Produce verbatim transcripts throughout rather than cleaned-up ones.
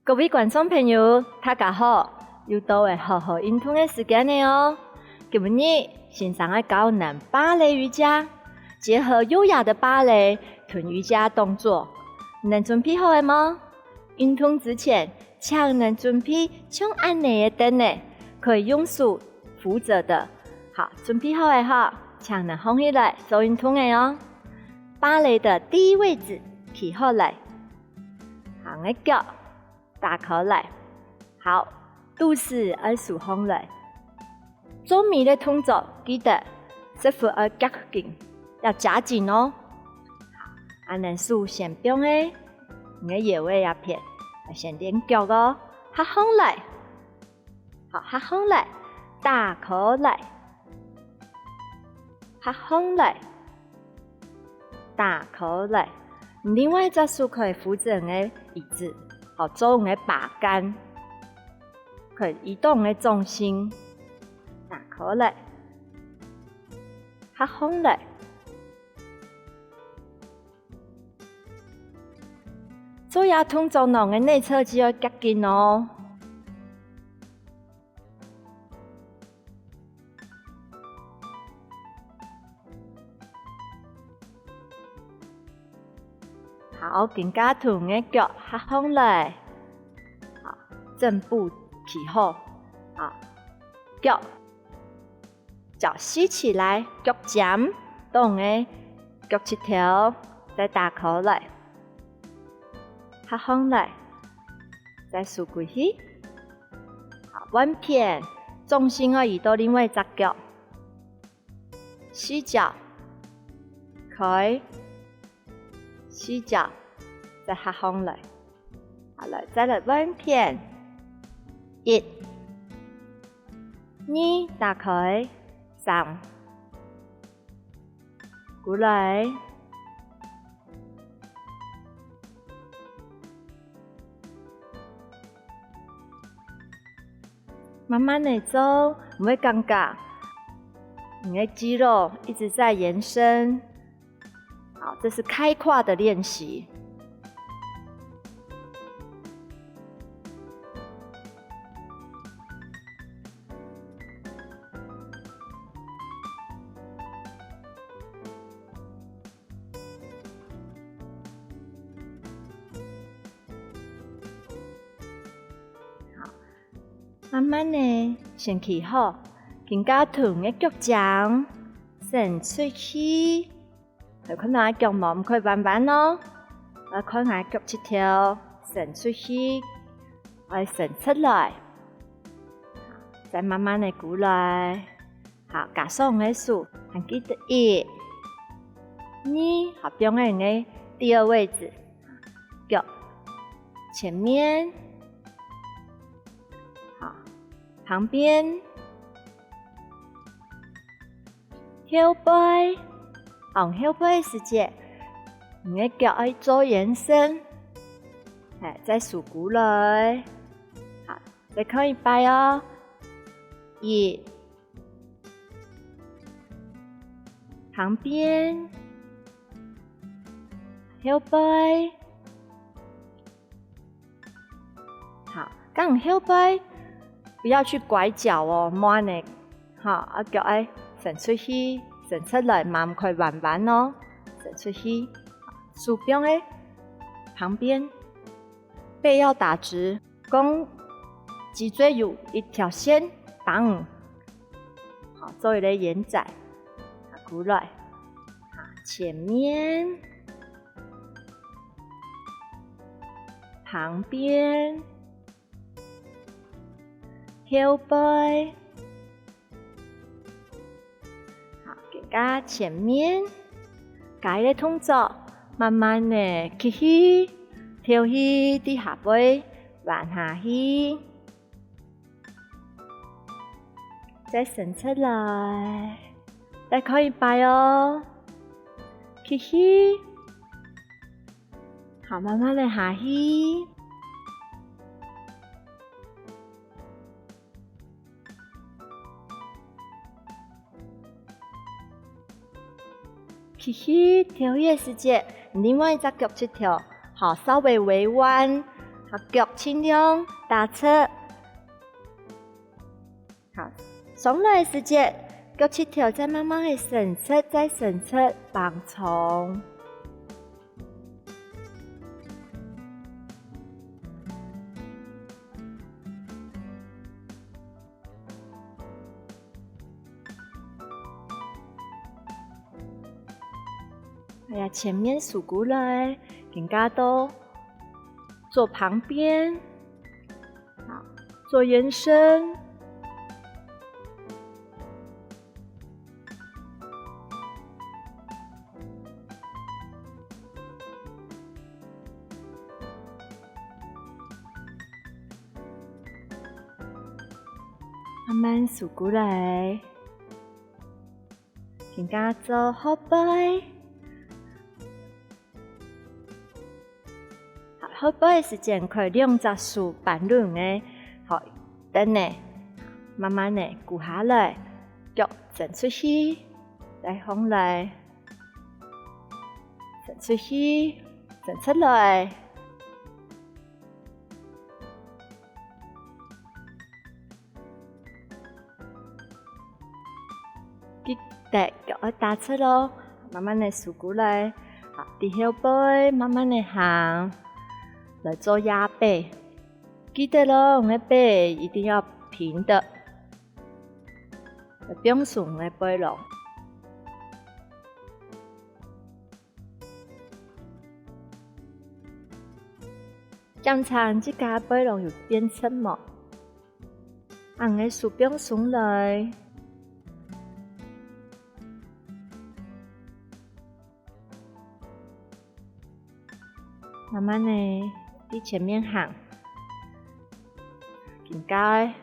各位觀眾朋友，大家好！又到了好好運動个時間了哦！今日先生愛教你芭蕾瑜伽，結合優雅的芭蕾同瑜伽動作。你準備好了無？運動之前，請你準備像恁仔个凳仔，可以用手扶著个。好，準備好了吼，請你䟘起來做運動了哦！芭蕾的第一位置，企好來。 好，你腳打開來。好，肚屎愛收䟘來。做每个動作，記得屎朏愛夾緊，要夾緊哦。好，恁仔手先放个，你个腰仔這片，愛先練腳哦。合䟘來。好，合䟘來，打開來。合䟘來。 打開來。另外一隻手可以扶著你个椅子，好做你个把杆，可以移動你个重心。打開來，合䟘來。做這動作呢，你个內側肌愛夾緊哦。 好，今下同你个腳合䟘來。好，正步企好。好，腳，腳吸起來，腳尖到你个腳膝頭，再打開來。合䟘來，再收歸去。好，換片，重心愛移到另外一隻腳。 四腳，開，四腳，再合䟘來。好，來，再來換片。一、二，打開，三，過來。 慢慢仔做，毋會感覺你个肌肉一直在延伸。好，這是開胯的練習。 好，慢慢仔先企好，今下同你个腳尖伸出去，愛看𠊎个腳毛毋可以彎彎哦，愛看𠊎个腳膝頭伸出去，愛伸出來，再慢慢仔過來。 好，加上你个手，還記得一、二，好，放在你个第二位置，腳，前面，好，旁邊，後背，往後背个時節，你个腳愛做延伸，哎，再收過來，好，再看一擺哦，一、 旁邊，後背。好，當後背，不要去拐角哦，慢仔，好，啊，腳愛伸出去，伸出來，嘛毋可以彎彎哦，伸出去，手放在旁邊，背要打直。 講脊椎有一條線，幫，好，做一個延展，好，過來，好，前面，旁邊，後背， 好，更加前面，加一個動作，慢慢仔吸氣，敨氣，在下背彎下去，再伸出來，再過一擺哦，吸氣，好，慢慢仔下去。 吸氣，敨氣个時節，另外一隻腳膝頭，好，稍微微彎，好，腳盡量打直。好，上來个時節，腳膝頭再慢慢个伸直，再伸直放鬆。 哎呀，前面收過來，今下到做旁邊，好，做延伸。 慢慢收過來。今下做後背。好，後背个時節，可以兩隻手扳穩个，好，凳仔，慢慢个跍下來，腳伸出去，再放來。 伸出去，伸出來。記得腳愛打直哦，慢慢个收過來，好，對後背慢慢个行，來做壓背。記得哦，𠊎个背一定要平的。 放鬆个背囊。檢查自家背囊有變直無？恁樣手放鬆來。 慢慢个在前面行。今下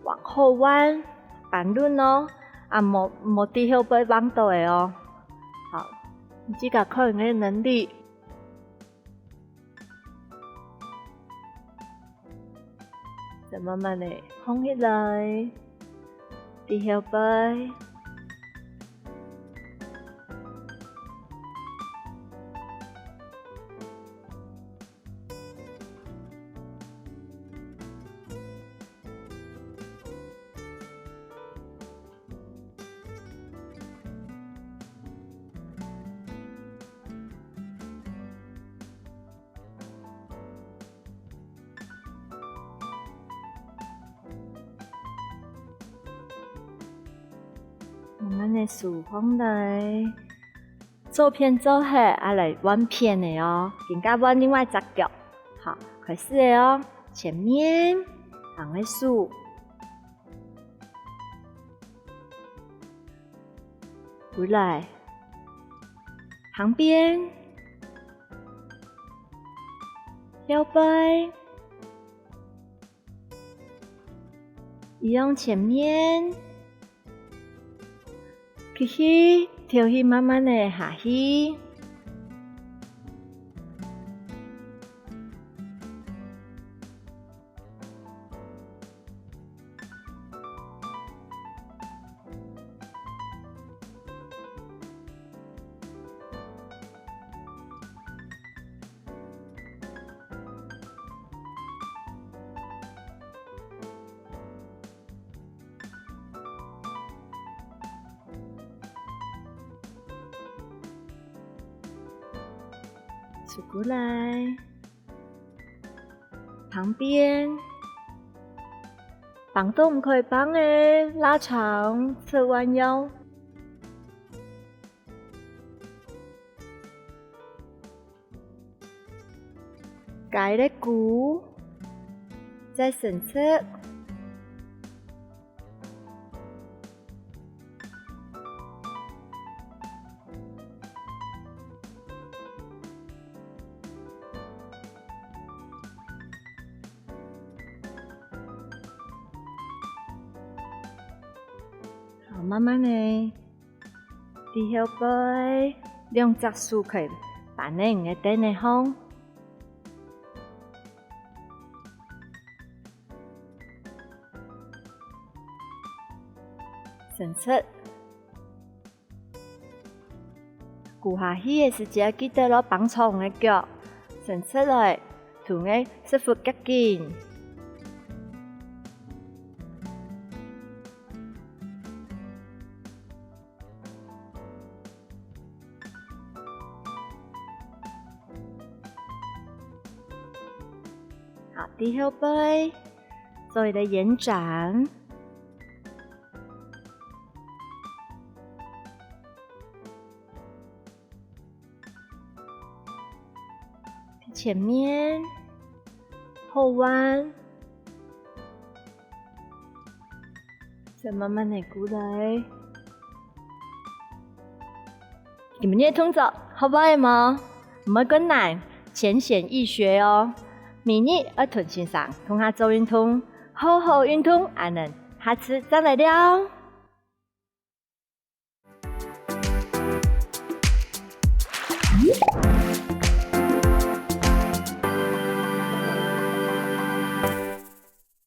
往後彎，扳穩哦，啊，莫，莫在後背彎倒个哦。好，你自家看你个能力。 再慢慢个放起來，對後背。 慢慢个收放來。左片做好，啊來換片个哦。今下換另外一隻腳。好，開始个哦。前面，放个手。 回來，旁邊，後背，一樣前面，吸氣，敨氣，慢慢个下去。 收過來。 旁邊，放到毋可以放个，拉長側彎腰。該个跍，再伸直。 好，慢慢个，對後背，兩隻手可以扳等你个凳仔項。 伸直。跍下去个時節，記得愛放長个腳，伸直來，同个屎朏夾緊。好，低後背，做一個延展。 前面，後彎，再慢慢个過來。今日个動作學會了無？毋會困難，淺顯易學哦。每日愛同先生共下做運動，好好運動，恁呢，下次再來尞。